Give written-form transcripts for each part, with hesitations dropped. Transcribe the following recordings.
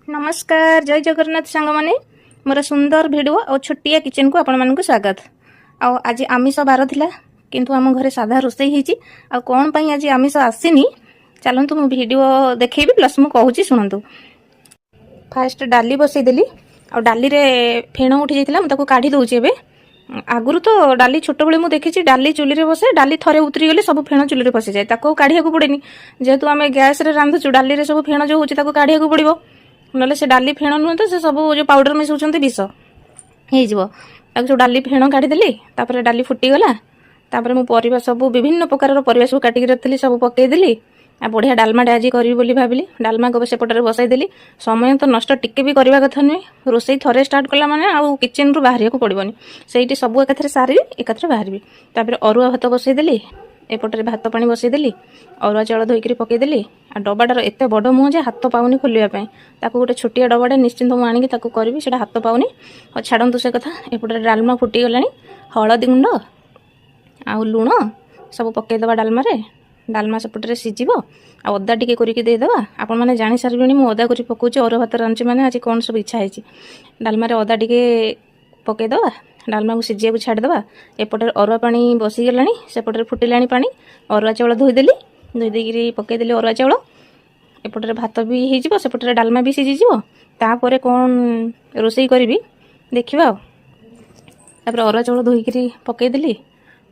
ନମସ୍କାର, ଜୟ ଜଗନ୍ନାଥ ସାଙ୍ଗମାନେ। ମୋର ସୁନ୍ଦର ଭିଡ଼ିଓ ଆଉ ଛୋଟିଆ କିଚେନକୁ ଆପଣମାନଙ୍କୁ ସ୍ୱାଗତ। ଆଉ ଆଜି ଆମିଷ ବାର ଥିଲା, କିନ୍ତୁ ଆମ ଘରେ ସାଧା ରୋଷେଇ ହେଇଛି। ଆଉ କ'ଣ ପାଇଁ ଆଜି ଆମିଷ ଆସିନି, ଚାଲନ୍ତୁ ମୁଁ ଭିଡ଼ିଓ ଦେଖେଇବି, ପ୍ଲସ୍ ମୁଁ କହୁଛି, ଶୁଣନ୍ତୁ। ଫାଷ୍ଟ ଡାଲି ବସେଇଦେଲି। ଆଉ ଡାଲିରେ ଫେଣ ଉଠି ଯାଇଥିଲା, ମୁଁ ତାକୁ କାଢ଼ି ଦେଉଛି ଏବେ। ଆଗରୁ ତ ଡାଲି ଛୋଟବେଳେ ମୁଁ ଦେଖିଛି, ଡାଲି ଚୁଲିରେ ବସେ, ଡାଲି ଥରେ ଉତରିଗଲେ ସବୁ ଫେଣ ଚୁଲିରେ ବସିଯାଏ, ତାକୁ ଆଉ କାଢ଼ିବାକୁ ପଡ଼େନି। ଯେହେତୁ ଆମେ ଗ୍ୟାସରେ ରାନ୍ଧୁଛୁ, ଡାଲିରେ ସବୁ ଫେଣ ଯେଉଁ ହେଉଛି ତାକୁ କାଢ଼ିବାକୁ ପଡ଼ିବ, ନହେଲେ ସେ ଡାଲି ଫେଣ ନୁହେଁ ତ, ସେ ସବୁ ଯେଉଁ ପାଉଡର ମିଶାଉଛନ୍ତି ବିଷ ହେଇଯିବ। ତାକୁ ସବୁ ଡାଲି ଫେଣ କାଢ଼ିଦେଲି। ତାପରେ ଡାଲି ଫୁଟିଗଲା। ତାପରେ ମୁଁ ପରିବା ସବୁ, ବିଭିନ୍ନ ପ୍ରକାରର ପରିବା ସବୁ କାଟିକି ରଖିଥିଲି, ସବୁ ପକେଇଦେଲି। ଆଉ ବଢ଼ିଆ ଡାଲମାଟା ଆଜି କରିବି ବୋଲି ଭାବିଲି। ଡାଲମା ସେପଟରେ ବସାଇଦେଲି। ସମୟ ତ ନଷ୍ଟ ଟିକେ ବି କରିବା କଥା ନୁହେଁ। ରୋଷେଇ ଥରେ ଷ୍ଟାର୍ଟ କଲା ମାନେ ଆଉ କିଚେନରୁ ବାହାରିବାକୁ ପଡ଼ିବନି। ସେଇଠି ସବୁ ଏକାଥରେ ସାରିବି, ଏକାଥରେ ବାହାରିବି। ତାପରେ ଅରୁଆ ଭାତ ବସେଇଦେଲି। ଏପଟରେ ଭାତ ପାଣି ବସେଇଦେଲି, ଅରୁଆ ଚାଉଳ ଧୋଇକିରି ପକେଇଦେଲି। ଆଉ ଡବାଟାର ଏତେ ବଡ଼ ମୁହଁ ଯେ ହାତ ପାଉନି ଖୋଲିବା ପାଇଁ। ତାକୁ ଗୋଟେ ଛୋଟିଆ ଡବାଟା ନିଶ୍ଚିନ୍ତ ମୁଁ ଆଣିକି ତାକୁ କରିବି, ସେଇଟା ହାତ ପାଉନି। ଆଉ ଛାଡ଼ନ୍ତୁ ସେ କଥା। ଏପଟରେ ଡାଲମା ଫୁଟିଗଲାଣି। ହଳଦୀ ଗୁଣ୍ଡ ଆଉ ଲୁଣ ସବୁ ପକେଇଦେବା ଡାଲମାରେ। ଡାଲମା ସେପଟରେ ସିଝିବ। ଆଉ ଅଦା ଟିକେ କରିକି ଦେଇଦେବା। ଆପଣମାନେ ଜାଣିସାରିବେଣି ମୁଁ ଅଦା କରି ପକାଉଛି ଅରୁଆ ଭାତ ରାନ୍ଧୁଛି ମାନେ ଆଜି କ'ଣ ସବୁ ଇଚ୍ଛା ହେଇଛି। ଡାଲମାରେ ଅଦା ଟିକେ ପକେଇଦେବା, ଡାଲମାକୁ ସିଝିବାକୁ ଛାଡ଼ିଦେବା। ଏପଟରେ ଅରୁଆ ପାଣି ବସିଗଲାଣି, ସେପଟରେ ଫୁଟିଲାଣି ପାଣି। ଅରୁଆ ଚାଉଳ ଧୋଇଦେଲି, ଧୋଇ ଦେଇକିରି ପକେଇଦେଲି ଅରୁଆ ଚାଉଳ। ଏପଟରେ ଭାତ ବି ହେଇଯିବ, ସେପଟରେ ଡାଲମା ବି ସିଝିଯିବ। ତାପରେ କ'ଣ ରୋଷେଇ କରିବି ଦେଖିବା। ଆଉ ତାପରେ ଅରୁଆ ଚାଉଳ ଧୋଇକିରି ପକେଇଦେଲି।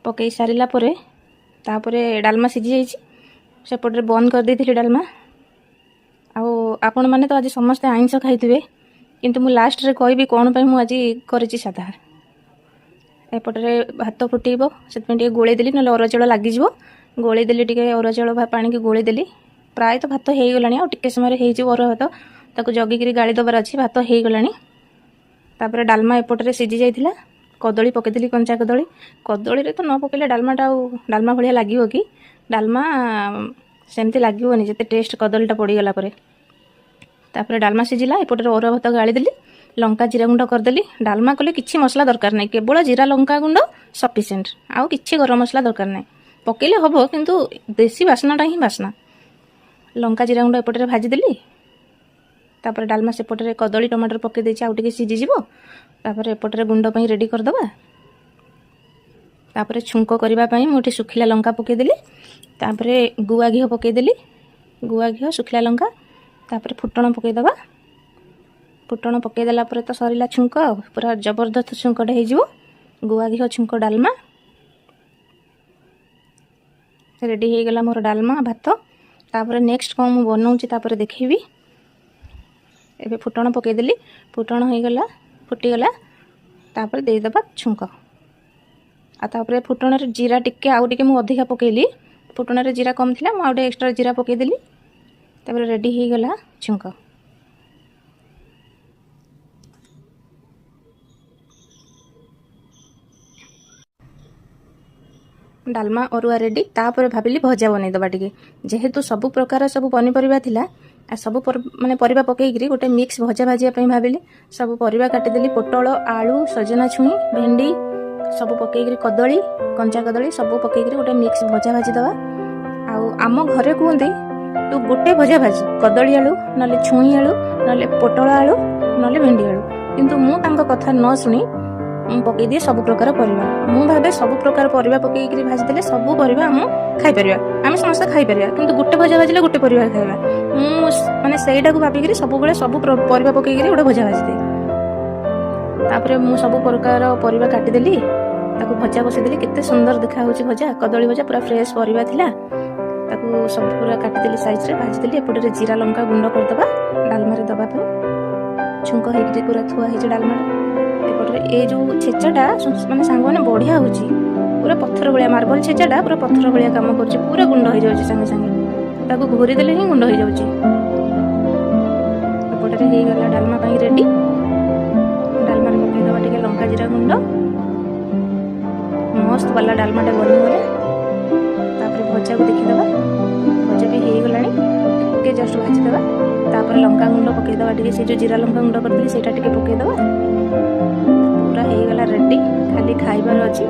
ପକେଇ ସାରିଲା ପରେ ତାପରେ ଡାଲମା ସିଝି ଯାଇଛି, ସେପଟରେ ବନ୍ଦ କରିଦେଇଥିଲି ଡାଲମା। ଆଉ ଆପଣମାନେ ତ ଆଜି ସମସ୍ତେ ଆଇଁଷ ଖାଇଥିବେ, କିନ୍ତୁ ମୁଁ ଲାଷ୍ଟରେ କହିବି କ'ଣ ପାଇଁ ମୁଁ ଆଜି କରିଛି ସାଧା। ଏପଟରେ ଭାତ ଫୁଟେଇବ, ସେଥିପାଇଁ ଟିକେ ଗୋଳେଇ ଦେଲି, ନହେଲେ ଅରୁଆ ଚାଉଳ ଲାଗିଯିବ। ଗୋଳେଇ ଦେଲି ଟିକେ, ଅରୁଆ ଚାଉଳ ପାଣିକି ଗୋଳେଇ ଦେଲି। ପ୍ରାୟତଃ ଭାତ ହେଇଗଲାଣି, ଆଉ ଟିକେ ସମୟରେ ହେଇଯିବ ଅରୁଆ ଭାତ। ତାକୁ ଜଗିକିରି ଗାଳି ଦେବାର ଅଛି। ଭାତ ହେଇଗଲାଣି। ତାପରେ ଡାଲମା ଏପଟରେ ସିଝି ଯାଇଥିଲା। କଦଳୀ ପକେଇଦେଲି, କଞ୍ଚା କଦଳୀ। କଦଳୀରେ ତ ନ ପକେଇଲେ ଡାଲମାଟା ଆଉ ଡାଲମା ଭଳିଆ ଲାଗିବ କି? ଡାଲମା ସେମିତି ଲାଗିବନି ଯେତେ ଟେଷ୍ଟ କଦଳୀଟା ପଡ଼ିଗଲା ପରେ। ତାପରେ ଡାଲମା ସିଝିଲା, ଏପଟରେ ଅରୁଆ ଭାତ ଗାଳିଦେଲି, ଲଙ୍କା ଜିରା ଗୁଣ୍ଡ କରିଦେଲି। ଡାଲମା କଲେ କିଛି ମସଲା ଦରକାର ନାହିଁ, କେବଳ ଜିରା ଲଙ୍କା ଗୁଣ୍ଡ ସଫିସିଏଣ୍ଟ। ଆଉ କିଛି ଗରମ ମସଲା ଦରକାର ନାହିଁ। ପକେଇଲେ ହବ, କିନ୍ତୁ ଦେଶୀ ବାସ୍ନାଟା ହିଁ ବାସ୍ନା। ଲଙ୍କା ଜିରା ଗୁଣ୍ଡ ଏପଟରେ ଭାଜିଦେଲି। ତାପରେ ଡାଲମା ସେପଟରେ କଦଳୀ ଟମାଟର ପକେଇ ଦେଇଛି, ଆଉ ଟିକେ ସିଝିଯିବ। ତାପରେ ଏପଟରେ ଗୁଣ୍ଡ ପାଇଁ ରେଡ଼ି କରିଦେବା। ତାପରେ ଛୁଙ୍କ କରିବା ପାଇଁ ମୁଁ ଏଠି ଶୁଖିଲା ଲଙ୍କା ପକେଇଦେଲି। ତାପରେ ଗୁଆ ଘିଅ ପକେଇଦେଲି, ଗୁଆ ଘିଅ, ଶୁଖିଲା ଲଙ୍କା। ତାପରେ ଫୁଟଣ ପକେଇଦେବା। ଫୁଟଣ ପକେଇଦେଲା ପରେ ତ ସରିଲା ଛୁଙ୍କ। ଆଉ ପୁରା ଜବରଦସ୍ତ ଛୁଙ୍କଟା ହେଇଯିବ। ଗୁଆ ଘିଅ ଛୁଙ୍କ ଡାଲମା ରେଡ଼ି ହେଇଗଲା ମୋର ଡାଲମା ଭାତ। ତାପରେ ନେକ୍ସଟ କ'ଣ ମୁଁ ବନଉଛି ତାପରେ ଦେଖେଇବି। ଏବେ ଫୁଟଣ ପକେଇଦେଲି, ଫୁଟଣ ହେଇଗଲା, ଫୁଟିଗଲା। ତାପରେ ଦେଇଦେବା ଛୁଙ୍କ। ଆଉ ତାପରେ ଫୁଟଣରେ ଜିରା ଟିକେ, ଆଉ ଟିକେ ମୁଁ ଅଧିକା ପକେଇଲି। ଫୁଟଣରେ ଜିରା କମ୍ ଥିଲା, ମୁଁ ଆଉ ଟିକେ ଏକ୍ସଟ୍ରା ଜିରା ପକେଇଦେଲି। ତାପରେ ରେଡ଼ି ହେଇଗଲା ଛୁଙ୍କ। ଡାଲମା ଅରୁଆ ରେଡ଼ି। ତାପରେ ଭାବିଲି ଭଜା ବନେଇଦେବା ଟିକେ। ଯେହେତୁ ସବୁ ପ୍ରକାର ସବୁ ପନିପରିବା ଥିଲା, ଆଉ ସବୁ ମାନେ ପରିବା ପକେଇକିରି ଗୋଟେ ମିକ୍ସ ଭଜା ଭାଜିବା ପାଇଁ ଭାବିଲି। ସବୁ ପରିବା କାଟିଦେଲି, ପୋଟଳ, ଆଳୁ, ସଜନା ଛୁଇଁ, ଭେଣ୍ଡି ସବୁ ପକେଇକିରି, କଦଳୀ, କଞ୍ଚା କଦଳୀ ସବୁ ପକେଇକିରି ଗୋଟେ ମିକ୍ସ ଭଜା ଭାଜିଦେବା। ଆଉ ଆମ ଘରେ କୁହନ୍ତି, ତୁ ଗୋଟେ ଭଜା ଭାଜି, କଦଳୀ ଆଳୁ, ନହେଲେ ଛୁଇଁ ଆଳୁ, ନହେଲେ ପୋଟଳ ଆଳୁ, ନହେଲେ ଭେଣ୍ଡି ଆଳୁ। କିନ୍ତୁ ମୁଁ ତାଙ୍କ କଥା ନ ଶୁଣି ମୁଁ ପକେଇଦିଏ ସବୁ ପ୍ରକାର ପରିବା। ମୁଁ ଭାବେ ସବୁ ପ୍ରକାର ପରିବା ପକେଇକିରି ଭାଜିଦେଲେ ସବୁ ପରିବା ଆମେ ଖାଇପାରିବା, ଆମେ ସମସ୍ତେ ଖାଇପାରିବା। କିନ୍ତୁ ଗୋଟେ ଭଜା ଭାଜିଲେ ଗୋଟେ ପରିବା ଖାଇବା। ମୁଁ ମାନେ ସେଇଟାକୁ ଭାବିକିରି ସବୁବେଳେ ସବୁ ପରିବା ପକେଇକିରି ଗୋଟେ ଭଜା ଭାଜିଦିଏ। ତାପରେ ମୁଁ ସବୁ ପ୍ରକାର ପରିବା କାଟିଦେଲି, ତାକୁ ଭଜା ବସେଇଦେଲି। କେତେ ସୁନ୍ଦର ଦେଖାଯାଉଛି ଭଜା, କଦଳୀ ଭଜା, ପୁରା ଫ୍ରେଶ ପରିବା ଥିଲା। ତାକୁ ସବୁ ପୁରା କାଟିଦେଲି ସାଇଜରେ, ଭାଜିଦେଲି। ଏପଟରେ ଜିରା ଲଙ୍କା ଗୁଣ୍ଡ କରିଦେବା ଡାଲମାରେ ଦେବା ପାଇଁ। ଛୁଙ୍କ ହେଇକିରି ପୁରା ଥୁଆ ହେଇଛି ଡାଲମାଟା। ଏପଟରେ ଏ ଯୋଉ ଛେଚାଟା ମାନେ ସାଙ୍ଗମାନେ ବଢିଆ ହଉଛି, ପୁରା ପଥର ଭଳିଆ। ମାର୍ବଲ ଛେଚାଟା ପୁରା ପଥର ଭଳିଆ କାମ କରୁଛି, ପୁରା ଗୁଣ୍ଡ ହେଇଯାଉଛି ସାଙ୍ଗେ ସାଙ୍ଗେ। ତାକୁ ଘୋରି ଦେଲେ ହିଁ ଗୁଣ୍ଡ ହେଇଯାଉଛି। ଏପଟରେ ହେଇଗଲା ଡାଲମା ପାଇଁ ରେଡି। ଡାଲମାରେ ପକେଇଦେବା ଟିକେ ଲଙ୍କା ଜିରା ଗୁଣ୍ଡ। ମସ୍ତ ବାଲା ଡାଲମାଟା ବନିଗଲା। ତାପରେ ଭଜାକୁ ଦେଖିଦେବା। ଭଜା ବି ହେଇଗଲାଣି, ଟିକେ ଜଷ୍ଟ ଭାଜିଦେବା। ତାପରେ ଲଙ୍କା ଗୁଣ୍ଡ ପକେଇଦେବା ଟିକେ, ସେ ଯୋଉ ଜିରା ଲଙ୍କା ଗୁଣ୍ଡ କରିଥିଲି ସେଇଟା ଟିକେ ପକେଇଦେବା। ପୁରା ହେଇଗଲା ରେଡି, ଖାଲି ଖାଇବାର ଅଛି।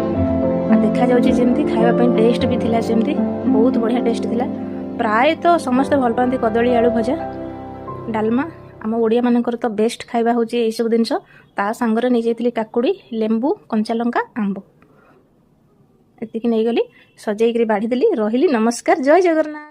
ଆଉ ଦେଖାଯାଉଛି ଯେମିତି ଖାଇବା ପାଇଁ ଟେଷ୍ଟ ବି ଥିଲା ସେମିତି, ବହୁତ ବଢ଼ିଆ ଟେଷ୍ଟ ଥିଲା। ପ୍ରାୟତଃ ସମସ୍ତେ ଭଲ ପାଆନ୍ତି କଦଳୀ ଆଳୁ ଭଜା, ଡାଲମା। ଆମ ଓଡ଼ିଆମାନଙ୍କର ତ ବେଷ୍ଟ ଖାଇବା ହେଉଛି ଏଇସବୁ ଜିନିଷ। ତା ସାଙ୍ଗରେ ନେଇଯାଇଥିଲି କାକୁଡ଼ି, ଲେମ୍ବୁ, କଞ୍ଚା ଲଙ୍କା, ଆମ୍ବ, ଏତିକି ନେଇଗଲି। ସଜେଇକିରି ବାଢ଼ିଦେଲି। ରହିଲି, ନମସ୍କାର, ଜୟ ଜଗନ୍ନାଥ।